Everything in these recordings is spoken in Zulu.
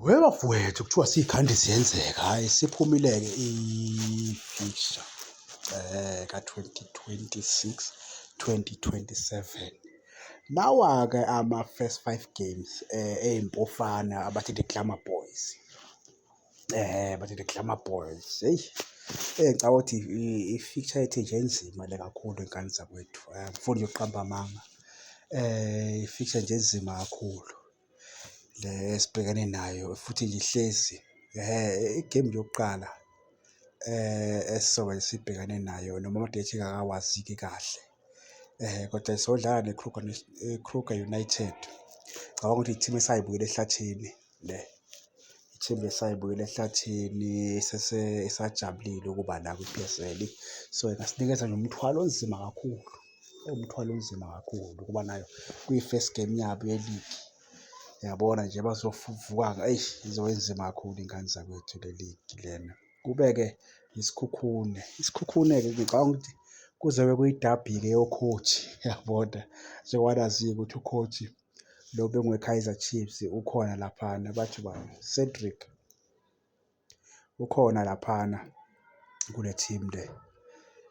We bafowethu kuthiwa siyikhandi ziyenzeka, hhayi isiphumile-ke i-fixture ka-2026, 2027. Nawa-ke ama-first five games ey'mpofana abathi the Glamour Boys, bathi the Glamour Boys, hheyi. Ngicabanga ukuthi i-fixture yethu nje enzima le kakhulu y'ngane zakwethu, angifuni nje ukuqamba amanga. I-fixture nje enzima kakhulu le esibhekene nayo futhi nje ihlezi ehhe i-game nje yokuqala esizobe sibhekane nayo noma ama-date engakawazi-ke kahle, kodwa sodlala ne-Kruger i-Kruger United. Ngicabanga ukuthi i-team esayibuyela ehlathini le, i-team esayibuyela ehlathini esajabulile ukuba la kwi-PSL. So, ingasinikeza nje umthwalo onzima kakhulu, umthwalo onzima kakhulu ukuba nayo kwi-first game yabo ye-league. Uyabona nje bazovuka, eish, izoba nzima kakhulu iy'ngane zakwethu le league lena. Kube-ke iSekhukhune, iSekhukhune-ke ngicabanga ukuthi kuzobe kuyidabhi-ke yo-coach, uyabona? Njengoba naziyo ukuthi u-coach lo obengowe-Kaizer Chiefs ukhona laphana, bathi ubani? Cedric, ukhona laphana kule team le,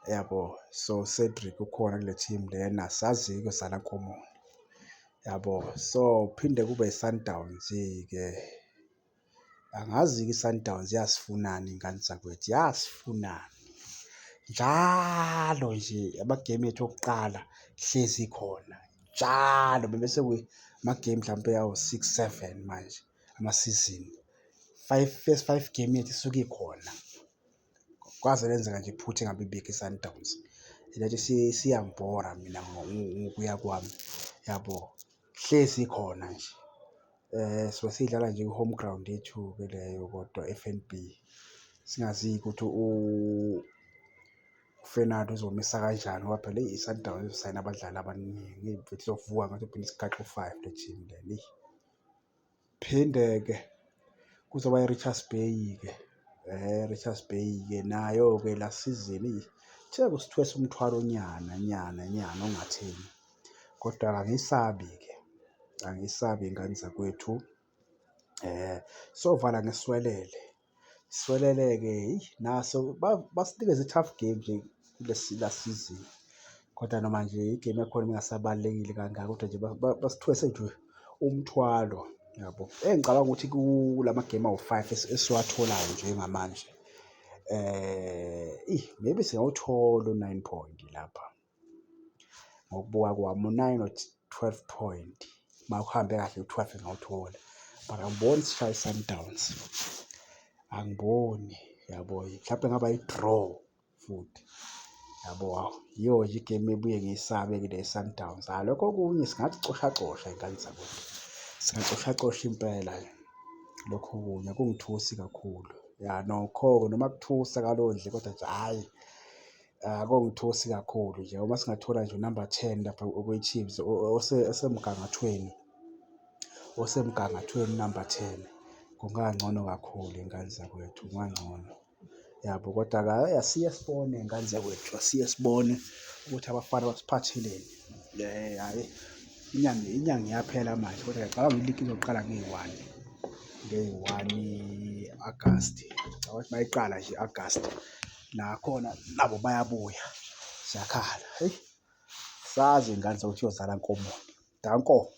yabo. So, Cedric ukhona kule team lena, asazi-ke kuyozala nkomoni, yabo. So, phinde kube i-Sundowns-ke. Angazi-ke i-Sundowns yasifunani iy'ngane zakwethu, yasifunani? Njalo nje amagemu ethu okuqala hlezi ikhona, njalo bese amagemu mhlampe awu-six, seven manje amasizini. Five, first five game yethu isuke ikhona. Kwaze kwenzeka nje iphutha ingabi bikho i-Sundowns. Le nto isiyangibhora mina ngokuya kwami, yabo. Hlezi ikhona nje. Suke siyidlala nje ku-home ground yethu-ke leyo kodwa e-F_N_B. Singazi-ke ukuthi uFernando uzomisa kanjani ngoba phela eyi i-Sundowns izosayina abadlali abaningi, eyi mfethu izovuka ngathi phela isigaxa u-five le team le eyi. Phinde-ke kuzoba i-Richards Bay-ke, Richards Bay-ke nayo-ke last season eyi, ithe kusithwesa umthwalo nyana nyana nyana ongatheni, kodwa angiyisabi-ke, angiyisabi iy'ngane zakwethu. Sovala ngeSiwelele, Siwelele-ke eyi naso basinikeze i-tough game nje kulesi last season, kodwa noma nje i-game yakhona ibingasabalulekile kangako kodwa nje basithwese nje umthwalo yabo. Engicabanga ukuthi kulama game awu-five esiwatholayo njengamanje, eyi maybe singawuthola u-nine point lapha. Ngokubuka kwami u-nine or 12 point, uma kuhambe kahle u-12 ngingawuthola, but angiboni sishaya i-Sundowns, angiboni yabo. Mhlampe kungaba i-draw futhi yabo. Yiyo nje i-game ebuye ngiyisabe-ke le ye-Sundowns. Hhayi lokho okunye singathi cosha cosha y'ngane zakwethu, singacoshacosha impela lokhu okunye akungithusi kakhulu. Ya nokho-ke noma kuthusa ngaleyo ndlela kodwa nje hhayi akungithusi kakhulu nje uma singathola nje u-number 10 lapha kwi-Chiefs osemgangathweni, osemgangathweni u-number 10 kungangcono kakhulu iy'ngane zakwethu, kungangcono yabo. Kodwa-ke hhayi asiye sibone y'ngane zakwethu, asiye sibone ukuthi abafana basiphatheleni. Hhayi inyanga inyanga iyaphela manje kodwa ngiyacabanga iligi izoqala ngeyi-one, ngeyi-one Agasti. Ngicabanga ukuthi uma iqala nje i-Agasti nakhona nabo bayabuya, ziyakhala, hheyi. Asazi iy'ngane zakwethu kuyozala nkomoni, danko.